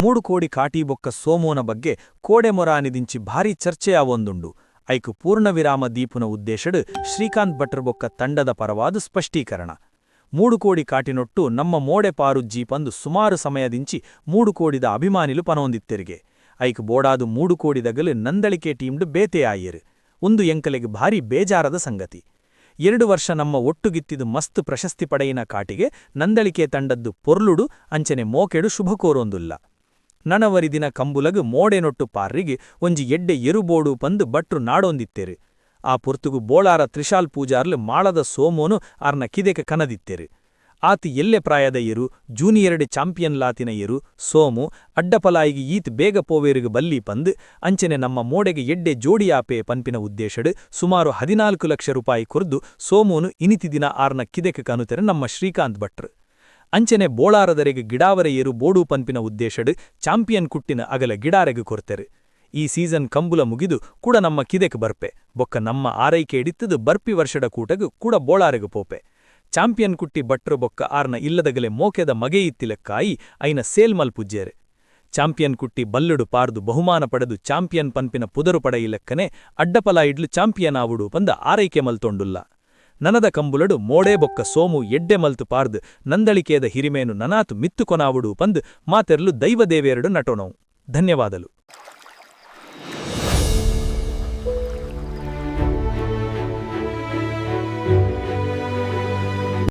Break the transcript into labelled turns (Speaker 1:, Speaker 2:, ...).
Speaker 1: ಮೂಡುಕೋಡಿ ಕಾಟಿ ಬೊಕ್ಕ ಸೋಮೋನ ಬಗ್ಗೆ ಕೋಡೆ-ಮೊರಾನಿದಿಂಚಿ ಭಾರಿ ಚರ್ಚೆಯಾವೊಂದುಂಡು. ಐಕ್ ಪೂರ್ಣವಿರಾಮ ದೀಪುನ ಉದ್ದೇಶಡ್ ಶ್ರೀಕಾಂತ್ ಭಟ್ರ್ ಬೊಕ್ಕ ತಂಡದ ಪರವಾದ್ ಸ್ಪಷ್ಟೀಕರಣ. ಮೂಡುಕೋಡಿ ಕಾಟಿನೊಟ್ಟು ನಮ್ಮ ಮೋಡೆ ಪಾರುಜ್ಜಿ ಪಂದ್ ಸುಮಾರು ಸಮಯದಿಂಚಿ ಮೂಡುಕೋಡಿದ ಅಭಿಮಾನಿಲು ಪನೋಂದಿತ್ತೆರ್ಗೆ. ಐಕ್ ಬೋಡಾದ್ ಮೂಡುಕೋಡಿದಗಲು ನಂದಳಿಕೆ ಟೀಮ್ಡ್ ಬೇತೆ ಆಯೆರ್. ಉಂದು ಎಂಕಲೆಗ್ ಭಾರಿ ಬೇಜಾರದ ಸಂಗತಿ. ಎರಡು ವರ್ಷ ನಮ್ಮ ಒಟ್ಟುಗಿತ್ತಿದು ಮಸ್ತ್ ಪ್ರಶಸ್ತಿ ಪಡೆಯಿನ ಕಾಟಿಗೆ ನಂದಳಿಕೆ ತಂಡದ್ದು ಪೊರ್ಲುಡು ಅಂಚನೆ ಮೋಕೆಡ್ ಶುಭಕೋರೋಂದುಲ್ಲ. ನನ ಒರಿ ದಿನ ಕಂಬುಲಗ್ ಮೋಡೆನೊಟ್ಟು ಪಾರ್ರಿಗ್ ಒಂಜಿ ಎಡ್ಡೆ ಎರು ಬೋಡು ಪಂದ್ ಭಟ್ರು ನಾಡೊಂದಿತ್ತೆರ್. ಆ ಪೊರ್ತುಗು ಬೋಳಾರ ತ್ರಿಷಾಲ್ ಪೂಜಾರ್ಲು ಮಾಳದ ಸೋಮೋನು ಆರ್ನ ಕಿದೆಕ್ ಕನದಿತ್ತೆರ್. ಆತ್ ಎಲ್ಲೆ ಪ್ರಾಯದ ಎರು, ಜೂನಿಯರ್ಡ್ ಚಾಂಪಿಯನ್ಲಾತಿನ ಎರು, ಸೋಮು, ಅಡ್ಡಪಲಾಯಿಗ್ ಈತ್ ಬೇಗ ಪೋವೆರುಗ್ ಬಲ್ಲಿ ಪಂದ್, ಅಂಚನೆ ನಮ್ಮ ಮೋಡೆಗ್ ಎಡ್ಡೆ ಜೋಡಿ ಆಪೆ ಪನ್ಪಿನ ಉದ್ದೇಶಡ್ ಸುಮಾರು 14 ಲಕ್ಷ ರೂಪಾಯಿ ಕೊರ್ದು ಸೋಮೂನು ಇನಿತಿ ದಿನ ಆರ್ನ ಕಿದೆಕ್ ಕನುತೆರ್ ನಮ್ಮ ಶ್ರೀಕಾಂತ್ ಭಟ್ರ್. ಅಂಚನೆ ಬೋಳಾರದರೆಗ್ ಗಿಡಾವರೆ ಎರು ಬೋಡು ಪನ್ಪಿನ ಉದ್ದೇಶಡ್ ಚಾಂಪಿಯನ್ ಕುಟ್ಟಿನ್ ಅಗಲೆ ಗಿಡಾರೆಗ್ ಕೊರ್ತೆರ್. ಈ ಸೀಸನ್ ಕಂಬುಲ ಮುಗಿದು ಕುಡ ನಮ್ಮ ಕಿದೆಕ್ ಬರ್ಪೆ, ಬೊಕ್ಕ ನಮ್ಮ ಆರೈಕೇಡಿತ್ತುದು ಬರ್ಪಿ ವರ್ಷಡ ಕೂಟಗ್ ಕುಡ ಬೋಳಾರಗ್ ಪೋಪೆ. ಚಾಂಪಿಯನ್ ಕುಟ್ಟಿ ಭಟ್ರು ಬೊಕ್ಕ ಆರ್ನ ಇಲ್ಲದಗಲೆ ಮೋಕೆದ ಮಗೆ ಇತ್ತಿಲೆಕ್ಕಾಯಿ ಐನ ಸೇಲ್ ಮಲ್ಪುಜ್ಜೆರ್. ಚಾಂಪಿಯನ್ ಕುಟ್ಟಿ ಬಲ್ಲುಡು ಪಾರ್ದು ಬಹುಮಾನ ಪಡೆದು ಚಾಂಪಿಯನ್ ಪನ್ಪಿನ ಪುದರು ಪಡೆಯಿಲೆಕ್ಕನೆ ಅಡ್ಡಪಲಾಯಿಡ್ಲು ಚಾಂಪಿಯನ್ ಆವುಡು ಪಂದ್ ಆರೈಕೆ ಮಲ್ತೊಂಡುಲ್ಲ. ನನದ ಕಂಬುಲಡ್ ಮೋಡೆ ಬೊಕ್ಕ ಸೋಮು ಎಡ್ಡೆ ಮಲ್ತ್ ಪಾರ್ದ್ ನಂದಳಿಕೇದ ಹಿರಿಮೇನು ನನಾತ್ ಮಿತ್ತು ಕೊನಾವುಡು ಪಂದ್ ಮಾತೆರ್ಲು ದೈವ ದೇವೇರ್ಡ್ ನಟೋನೋ. ಧನ್ಯವಾದಲು.